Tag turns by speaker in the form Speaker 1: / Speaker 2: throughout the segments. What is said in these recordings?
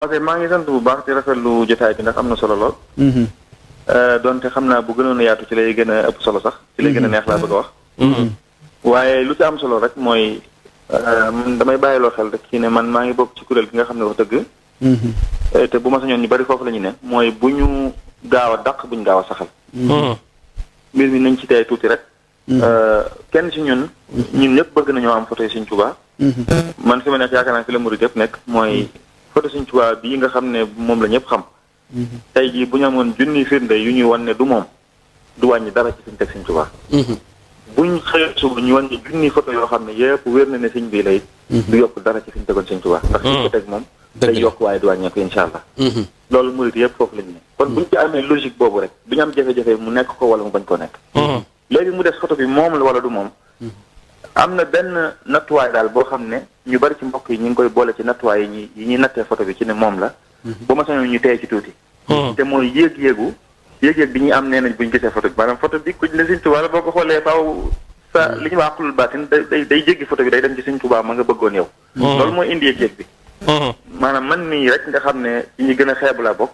Speaker 1: ok maa ngi sant bu baax di rafetlu jotaay bi ndax am na solo lool. donte xam naa bu gënoon a yaatu ci lay gën a ëpp solo sax. ci lay gën a neex laa bëgg a wax. waaye lu ci am solo rek mooy man damay bàyyiloo xel rek ci ne man maa ngi bokk ci kuréel gi nga xam ne wax dëgg. te bu ma sañoon ñu bari foofu la ñu ne mooy bu ñu gaaw a dàq bu ñu gaaw a saxal. mbir mi nañ ci tey tuuti rek. kenn ci ñun ñëpp bëgg nañoo am photo yi Sëñ Tuubaa. man fi ma nekk yaakaar naa fi la murid yëpp nekk mooy. photo Sëñ Tuubaa bii nga xam ne moom la ñëpp xam. tey jii bu ñu amoon junni firnde yu ñuy wan ne du moom du wàññi dara ci suñu teg Sëñ Tuubaa. buñ xëyee suba ñu wan ne junni photo yoo xam ne yëpp wér na ne sëñ bii lay. du yokk dara ci fi ñu tegoon Sëñ Tuubaa. ndax suñ ko teg moom. day yokk waaye du wàññeeku incha allah. loolu murid yëpp foofu la ñu ne. kon buñ ci amee logique boobu rek du ñu am jafe-jafe mu nekk ko wala mu bañ koo nekk. léegi mu des photo bi moom la wala du moom. am na benn nattuwaay daal boo xam ne ñu bari ci mbokk yi ñu ngi koy boole ci nattuwaay yi ñuy nattee photo bi ci ne moom la. ba ma sañoon ñu tey ci tuuti. te mooy yéeg-yéeg bi ñuy am nee nañ bu ñu gisee photo bi maanaam photo bi kuñ ne Sëñ Tuubaa la boo ko xoolee faaw sa li ñuy wax aqlul baatin day jéggi photo bi day dem ci Sëñ Tuubaa ma nga bëggoon yow. loolu mooy indi yéeg-yéeg bi. maanaam man mii rek nga xam ne ci ñi gën a xeebu laa bokk.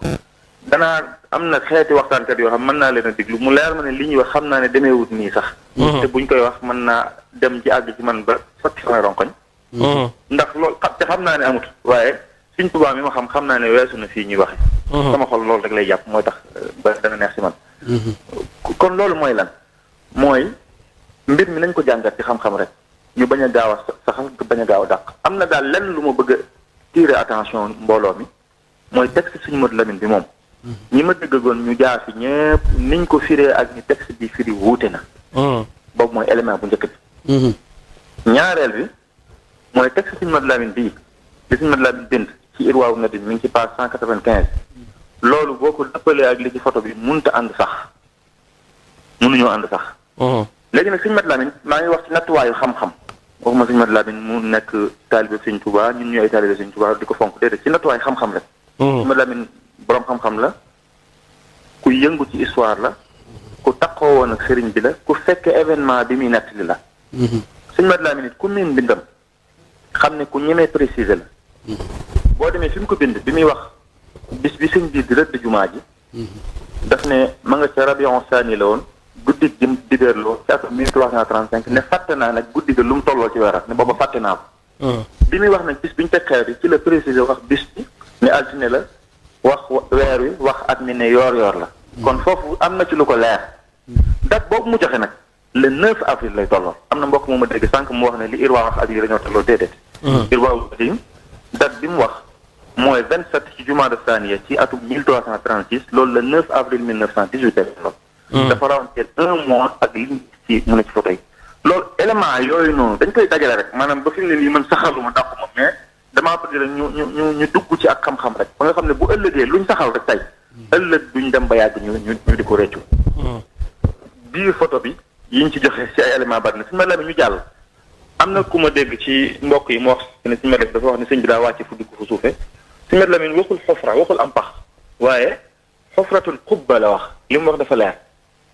Speaker 1: danaa am na xeeti waxtaankat yoo xam mën naa leen a diglu mu leer ma ne li ñuy wax xam naa ne demeewut nii sax. te buñ koy wax mën naa dem ci àgg ci man ba sotti samay ronkoñ. ndax loolu te xam naa ne amut waaye Sëñ Tuubaa mi ma xam naa ne weesu na fii ñuy waxe sama xol loolu rek lay jàpp mooy tax ba dana neex si man. kon loolu mooy lan mooy mbir mi nañ ko jàngat ci xam-xam rek ñu bañ a gaaw a saxal bañ a gaaw a dàq. am na daal lenn lu ma bëgg a tirer attention mbooloo mi mooy texte Sëñ Modou Lamine bi moom. ñi ma déggoon ñu jaar fi ñëpp niñ ko firee ak ni texte bi firi wuute na. boobu mooy élément bu njëkk bi. ñaareel bi mooy texte Sëñ Modou Lamine bii li Sëñ Modou Lamine bind ci Irwaawu Nadim mi ngi ci page 195. loolu boo ko dëppalee ak li ci photo bi mënut a ànd sax mënuñoo ànd sax. léegi nag Sëñ Modou Lamine maa ngi wax ci nattuwaayu xam-xam waxuma Sëñ Modou Lamine mu nekk taalibe Sëñ Tuubaa ñun ñu ay taalibe Sëñ Tuubaa di ko fonk déedéet ci nattuwaayu xam-xam rek. Sëñ Modou Lamine boroom xam-xam la ku yëngu ci histoire la ku takkoo woon ak sëriñ bi la ku fekk événement bi muy nettali la. Sëñ Modou Lamine it ku miin bindam xam ne ku ñemee préciser la. boo demee fi mu ko bind bi muy wax bis bi sëñ bi di rëdd jumaa ji. daf ne ma nga ca Rabion Saani la woon guddi jëm dibéer loo ci atum 1335 ne fàtte naa nag guddi ga lu mu tolloo ci weerat ne booba fàtte naa ko. bi muy wax nag bis bi ñu teg xeer bi ci la préciser wax bis bi ne altine la. wax weer wi wax at mi ne yoor la. kon foofu am na ci lu ko leer. date boobu mu joxe nag le 9 avril lay tolloo am na mbokk mu ma dégg sànq mu wax ne li Irwa wax ak li dañoo tolloo déedéet. Irwa date bi mu wax mooy 27 ci Jumaada Saaniya ci atum 1336 loolu le 9 avril 1918 lay tolloo. dafa rawanteel 1 mois ak li ci mu ne ci photo yi. loolu élément yooyu noonu dañ koy dajale rek maanaam ba fi mu ne nii man saxaluma dàquma mais. damaa bëgg rek ñu dugg ci ak xam-xam rek ba nga xam ne bu ëllëgee luñ saxal rek tey ëllëg duñ dem ba yàgg ñu di ko réccu. biir photo bi yiñ ci joxe ci ay élément bari na Sëñ Modou Lamine ñu jàll am na ku ma dégg ci mbokk yi mu wax ne Sëñ Modou Lamine dafa wax ne sëñ bi daa wàcce fu dugg fu suufee Sëñ Modou Lamine waxul xofra waxul am pax waaye xofratul xubba la wax li mu wax dafa leer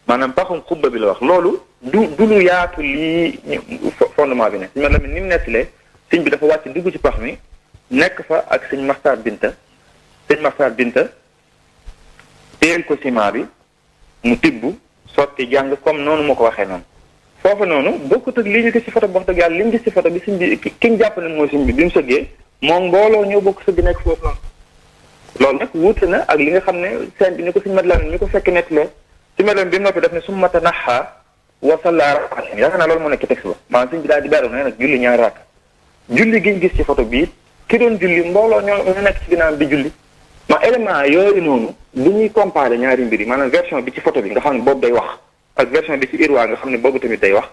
Speaker 1: maanaam paxum xubba bi la wax loolu du lu yaatu lii fondement bi ne Sëñ Modou Lamine ni mu nettalee sëñ bi dafa wàcc dugg ci pax mi nekk fa ak sëñ Maxtaar Binta téel ko ciment bi mu tibb sotti jàng comme noonu moo ko waxee noonu foofu noonu bokkut ak li ñu gis ci photo bi wax dëgg yàlla li ñu gis ci photo bi sëñ bi ki ñu jàpp ne mooy sëñ bi mu sëggee moom mbooloo ñoo bokk sëgg nekk foofu noonu loolu nag wuute na ak li nga xam ne seen bi ni ko Sëñ Modou Lamine ñu ko fekk nettalee Sëñ Modou Lamine bi mu noppi daf ne summa tanaha wa salla rak'atayn yaakaar naa loolu moo nekk ci texte ba maanaam sëñ bi daal di beru ne nag julli ñaari rakk julli gi ñu gis ci photo bii ki doon julli mbooloo ñoo nekk ci ginnaaw bi julli ma élément yooyu noonu bu ñuy comparer ñaari mbir yi maanaam version bi ci photo bi nga xam ne boobu day wax ak version bi ci Irwa nga xam ne boobu tamit day wax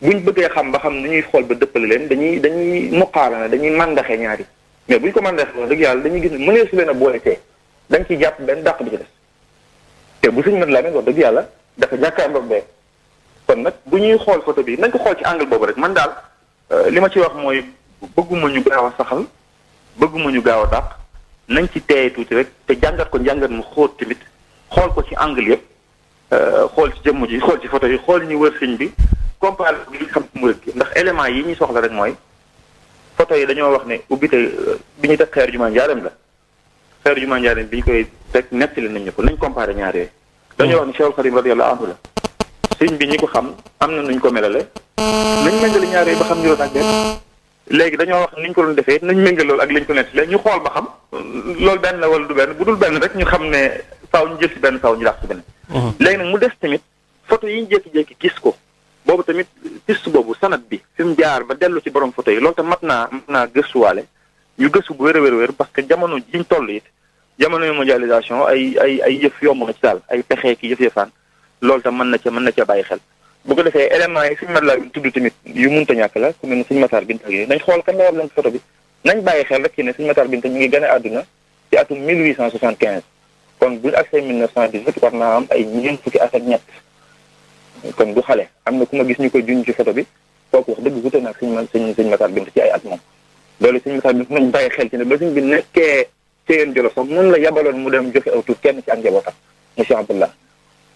Speaker 1: buñ bëggee xam ba xam ni ñuy xool ba dëppale leen dañuy muqaarana dañuy mandaxee ñaari mais buñ ko mandaxee wax dëgg yàlla dañuy gis ne mënee su leen a boole tee dañ ciy jàpp benn dàq bi ci des te bu Sëñ Modou Lamine wax dëgg yàlla dafa jàkkaarloo bee kon nag bu ñuy xool photo bi nañ ko xool ci angle boobu rek man daal li ma ci wax mooy bëgguma ñu gaaw a saxal bëgguma ñu gaaw a dàq nañ ci teeye tuuti rek te jàngat ko njàngat mu xóot tamit xool ko ci angle yëpp xool ci jëmm ji xool ci photo yi xool ñu wër sëñ bi comparé bi li xam ci murid gi ndax élément yi ñuy soxla rek mooy photo yi dañoo wax ne ubbite bi ñu teg xeer jumaa njaareem la xeeru jumaa Njaaréem bi ñu koy teg nettali nañ ñu ko nañ comparé ñaar yooyu dañoo wax ni Cheikhul Khadim radiyallahu anhu la sëñ bi ñi ko xam am na nuñ ko melale nañ méngale ñaar yooyu ba xam niroo ak benn léegi dañoo wax niñ ko doon defee nañ méngale loolu ak liñ ko nettali ñu xool ba xam loolu benn la wala du benn bu dul benn rek ñu xam ne faaw ñu jël ci benn faaw ñu dàq ci benn léegi nag mu des tamit photo yi ñu jékki-jékki gis ko boobu tamit piste boobu sanat bi fi mu jaar ba dellu ci borom photo yi loolu tam mat naa gëstuwaale ñu gëstu bu wér a wér parce que jamono jiñ toll it jamono mondialisation ay yëf yomb na ci daal ay pexe ki yëf-yëfaan loolu tam mën na ca bàyyi xel bu ko defee éléments yi suñu mat laa tudd tamit yu munta ñàkk la ku mel ne suñu Matar Binta yi nañ xool kan la war leen photo bi nañ bàyyi xel rek ci ne suñu Matar Binta ñu ngi gën a àdduna ci atum 1875 kon buñu accès 1918 war naa am ay ñeent fukki at ak ñett kon du xale am na ku ma gis ñu koy juñ ci photo bi kooku wax dëgg wute naag suñ Matar Binta ci ay at moom loolu suñu Matar Binta nañ bàyyi xel ci ne ba suñ bi nekkee Ceyeen Jolof sax moom la yabaloon mu dem joxe aw tur kenn ci ak njabootam monsieur Abdallah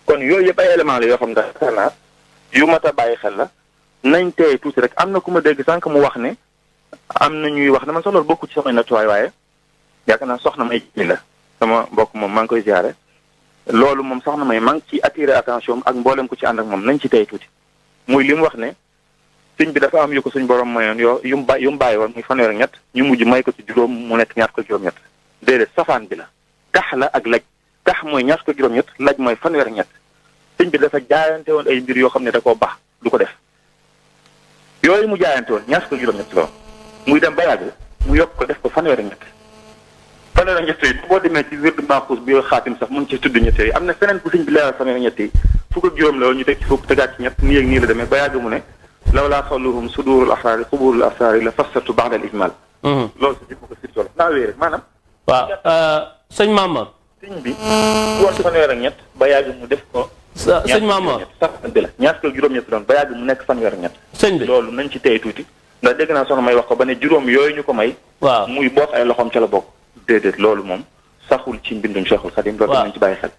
Speaker 1: kon yooyu yëpp ay éléments la yoo xam ne yaakaar naa yu mat a bàyyi xel la nañ tey tuuti rek am na ku ma dégg sànq mu wax ne am na ñuy wax ne man sax loolu bokku ci samay nattuwaay waaye yaakaar naa soxna may ji la sama mbokk moom maa ngi koy ziare loolu moom soxna may maa ngi ci attiré attention ak mboolem ku ci ànd ak moom nañ ci tey tuuti muy li mu wax ne sëñ bi dafa am yu ko suñ borom mayoon yu mu bàyyi woon muy fanweer ak ñett ñu mujj may ko ci juróom mu nekk ñaar ko juróom-ñett déedéet safaan bi la kax la ak laj kax mooy ñaar ko juróom-ñett laj mooy fanweer ak ñett sëñ bi dafa jaayante woon ay mbir yoo xam ne da koo baax du ko def yooyu mu jaayante woon ñaar ko juróom-ñett la muy dem ba yàgg mu yokk ko def ko fanweer ak ñett fanweer ak ñett yi boo demee ci wird maaxuus bi xaatim sax mu ngi ci tudd ñett yi am na feneen bu sëñ bi leeral fanweer ak ñett yi fukk ak juróom la woon ñu teg ci fukk tegaat ci ñett nii ak nii la demee ba yàgg mu ne law laa xawluhum sudurul asraari xuburul asraari la fassatu ba'da al ijmal loolu si jëpp ko si solo naa wéy rek maanaam
Speaker 2: waaw sëñ Mamor
Speaker 1: sëñ bi wax fanweer ak ñett ba yàgg mu def ko
Speaker 2: sëñ Mamor
Speaker 1: sax bi la ñaar ko juróom-ñett doon ba yàgg mu nekk fanweer ak ñett
Speaker 2: sëñ bi
Speaker 1: loolu nañ ci tey tuuti ndax dégg naa soxna may wax ko ba ne juróom yooyu ñu ko may
Speaker 2: waaw
Speaker 1: muy boot ay loxoom ca la bokk déedéet loolu moom saxul ci mbindum Cheikhul Khadim loolu nañ ci bàyyi xel